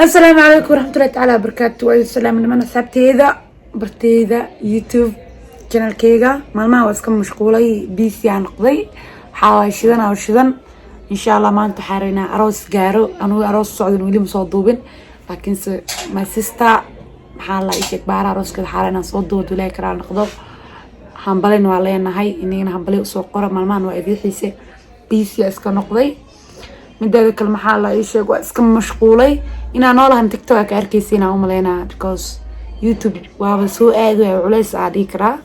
Asalaamu calaykum waraxmatullahi tacaala wabarakaatu. Waa idin salaam niman asxaabteyda, barteyda YouTube channelkeyga. Maalmaha waa iska mashquulay, busy aan noqday. Waxaa waaye shidan oo shidan. Insha Allah maanta waxaa raynaa aroos gaaro. Anugu aroos socdan weli ma soo duubin, laakiinse my sister, maxaa la isheeg, baara arooskeeda waxaa raynaa soo duuba. Ilaahay karaa noqdo. Hambalin waa leenahay, inagana hambalay usoo qora. Maalmahan waa idin xiise, busy iska noqday. Mideeda kale, maxaa la ii sheeg, waa iska mashquulay. Inaa noolahan TikTok ka arkeysa inaan umaleynaa, because YouTube waaba soo aadi waaya, culeys aa dhihi karaa.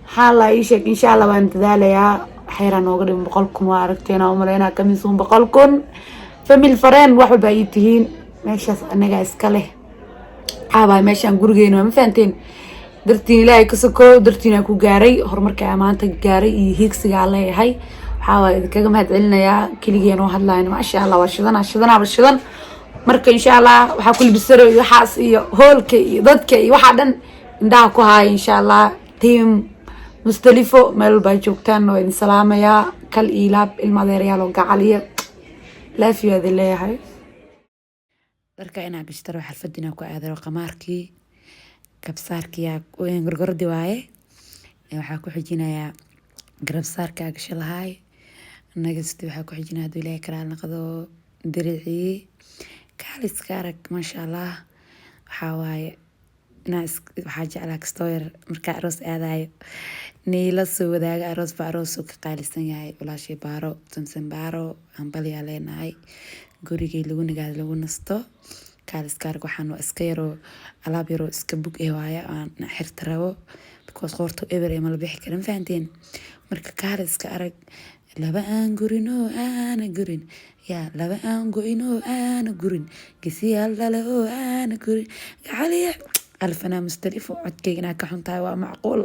Maxaa la ii sheeg, insha Allah waan dadaalayaa. Waxyaraa nooga dhiman 100,000, waa aragteen aan umaleynaa. Kamisuun 100,000. Family, friend, wax walba ay tihiin. Meeshaas anagaa iska leh. Waxaa meeshaan gurigeena, waa ma fahanteen? Dartiin Ilaahay ka soko, dartiin aan ku gaaray horumarka maanta gaaray iyo hiigsiga aan leeyahay. Waxaa waa idinkaga mahad celinayaa. Keligeen oo hadlayan, maasha Allah, waa shidana, shidanaaba shidan. Marka insha Allah waxaa ku libisaro iyo waxaas iyo hoolka iyo dadka iyo waxaa dhan indhaha ku haaya. Insha Allah team Mustalifo, meel walba ay joogtaan, waa idin salaamayaa. Kal iyo laab, ilma adeerayaal oo gacaliya, laafiyo idin leeyahay. Dharka inaa gashtaro, xalfad inaa ku aadaro, qamaarkii, kabsaarkii, gorgoradi waaye. Waxaa ku xijinayaa garabsaarkaa gasho lahaay. Nagasti waxaa ku xijinaya, haduu Ilaahay karaal noqdo, diricii. Kaaliska arag, maasha Allah. Waxaa waaye inaa waxaa jeclaa kastoo yar markaa aroos aadayo niila soo wadaaga. Aroos ba aroos uu ka qaalisan yahay. Walaashay Baaro, Samsan Baaro, hambalyaa leenahay. Gurigay lagu nagaado, lagu nasto. Kaaliska arag. Waxaan waa iska yaroo alaab yaroo iska bug eh waaye aan xirta rabo, because qoorta eber ee mala bixi karin, fahanteen? Marka kaaliska arag. Laba aan gurin oo aana gurin, yaa laba aan go'in oo aana gurin, gesiyaal dhale oo aana gurin, gacaliya alfanaa Mustalifo. Codkayga inaa ka xuntahay waa macquul.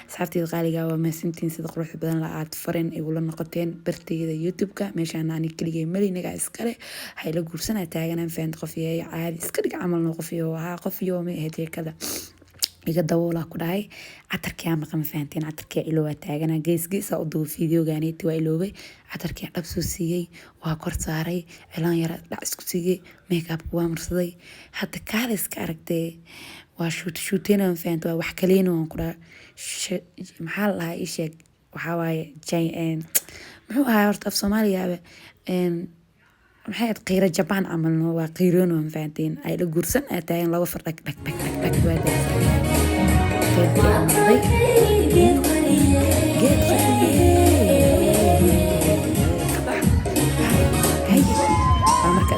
Asxaabteyda qaaliga, waa mahadsantiin sida quruxda badan la aad fareen igula noqoteen barteyda YouTube-ka. Meeshaan ani keligay mali, nagaa iskale. Waxay la guursanaa taaganaan fahanti. Qof yahay caadi iska dhig camal no, qof iyo ahaa, qof iyo ma ahayd. Sheekada iga daboolaa ku dhahay. Catarkiyaa maqan, ma fahanteen? Catarkiyaa ilowaa taagana. Gees geesaa u duuba fiidiyoganeeti, waa iloobay. Catarkiyaa dhab soo siiyey, waa kor saaray, cilaan yara dhac isku siiyey, make-upka waa marsaday. Hadda kaaliska aragtee, waa shuut shuuteyna, ma fahante? Waa wax kaleyna waan ku dhaha. Maxaa la dhahaa, ii sheeg? Waxaa waaye, muxuu ahaa horta af Soomaaligaaba? Maxay ahayd? Qiiro Jabaan camal no, waa qiiroon, ma fahanteen? Ay la guursan aa taagan, laba far dhag dhag dhag dhag dhag, waa daasan marday geed qariye ka bax. Haye, waa marka.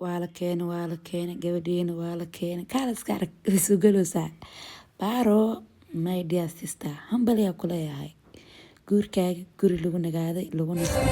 Waa la keenay, waa la keenay gabadhiina, waa la keenay. Kaaliska arag, way soo galoosaa. Baaro, my dear sister, hambalyaa ku leeyahay. Guurkaaga guri lagu nagaaday, lagu nastay.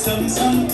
Samsam